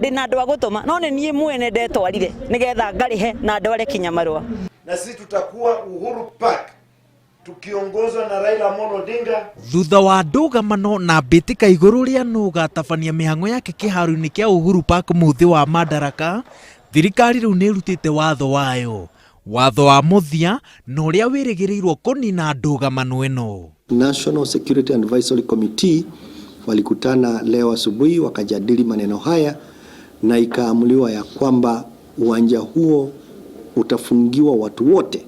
Ndĩna andũ a gũtũma, no nĩ niĩ mwene ndetwarire nĩgetha ngarĩhe na ndware kinya marũa. Na sisi tutakuwa Uhuru Park tukiongozwa na Raila Amolo Odinga. Thutha wa ndũgamano na mbĩtĩka igũrũ rĩa nũ ũgatabania mĩhang'o yake kĩharo-inĩ kĩa Uhuru Park mũthĩ wa Madaraka, thirikari rĩu nĩ ĩrutĩte watho wayo. Watho wa mũthia na ũrĩa wĩrĩgĩrĩirwo kũnina ndũgamano ĩno. National Security Advisory Committee walikutana leo asubuhi wakajadili maneno haya na ikaamuliwa ya kwamba uwanja huo utafungiwa watu wote,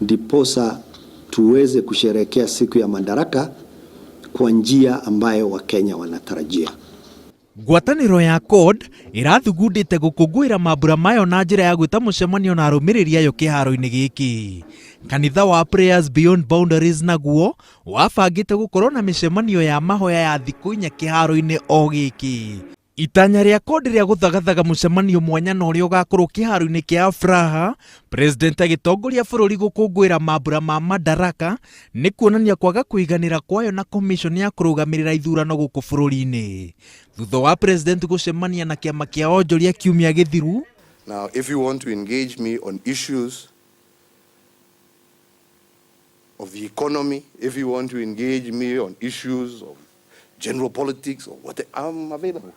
ndiposa tuweze kusherehekea siku ya Madaraka kwa njia ambayo Wakenya wanatarajia. Ngwatanĩro ya CORD ĩrathugundĩte gũkũngũĩra mambura mayo na njĩra ya gwĩta mũcemanio na arũmĩrĩri ayo kĩharo-inĩ gĩkĩ. Kanitha wa Prayers Beyond Boundaries naguo wabangĩte gũkorwo na mĩcemanio ya mahoya ya thikũ inya kĩharo-inĩ o gĩkĩ. Itanya rĩa CORD rĩa gũthagathaga mũcemanio mwanya na ũrĩa ũgakorwo kĩharo-inĩ kĩa Afraha, President agĩtongoria bũrũri gũkũngũĩra mambura ma Madaraka nĩ kuonania kwaga kũiganĩra kwayo na commission ya kũrũgamĩrĩra ithurano gũkũ bũrũri-inĩ. Thutha wa President gũcemania na kĩama kĩa onjoria kiumia gĩthiru. Now, if you want to engage me on issues of the economy, if you want to engage me on issues of general politics or what, I'm available.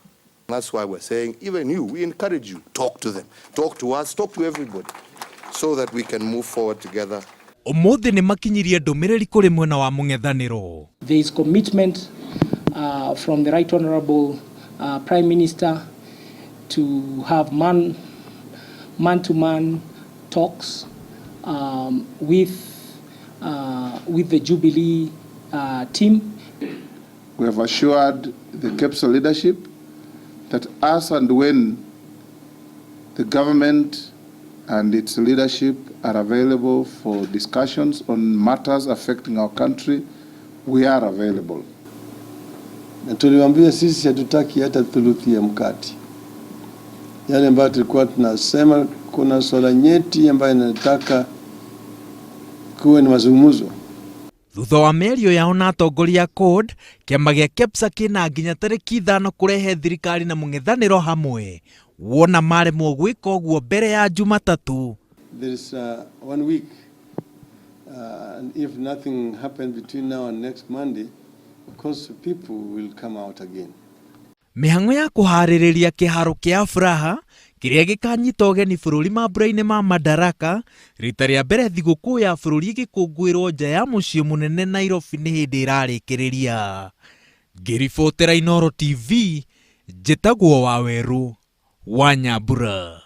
That's why we're saying, even you, we encourage you, talk to them, talk to us, talk to everybody, so that we can move forward together. Ũmũthĩ nĩ makinyirie ndũmĩrĩri kũrĩ mwena wa mũng'ethanĩro. There is commitment from the Right Honorable Prime Minister to have man-to-man talks with the Jubilee team. We have assured the KEPSA leadership that as and when the government and its leadership are available for discussions on matters affecting our country, we are available. Na tuliwaambia sisi hatutaki hata thuluthi ya mkate. Yale ambayo tulikuwa tunasema, kuna swala nyeti ambayo inataka kuwe ni mazungumzo. Thutha wa mĩario yao na atongoria a CORD, kĩama gĩa KEPSA kĩna nginya tarĩki 5 kũrehe thirikari na mũng'ethanĩro hamwe. Wona maremwo gwĩka ũguo mbere ya Jumatatũ. There is one week, and if nothing happens between now and next Monday, of course the people will come out again. Mĩhang'o ya kũharĩrĩria kĩharo kĩa Afraha kĩrĩa gĩkanyita ũgeni bũrũri mambura-inĩ ma Madaraka rita rĩa mbere thigũkũ ya bũrũri ĩgĩkũngũĩrwo nja ya mũciĩ mũnene Nairobi nĩ hĩndĩ ĩrarĩkĩrĩria. Ngĩribotera Inooro TV, njĩtagwo Wawerũ wa Nyambura.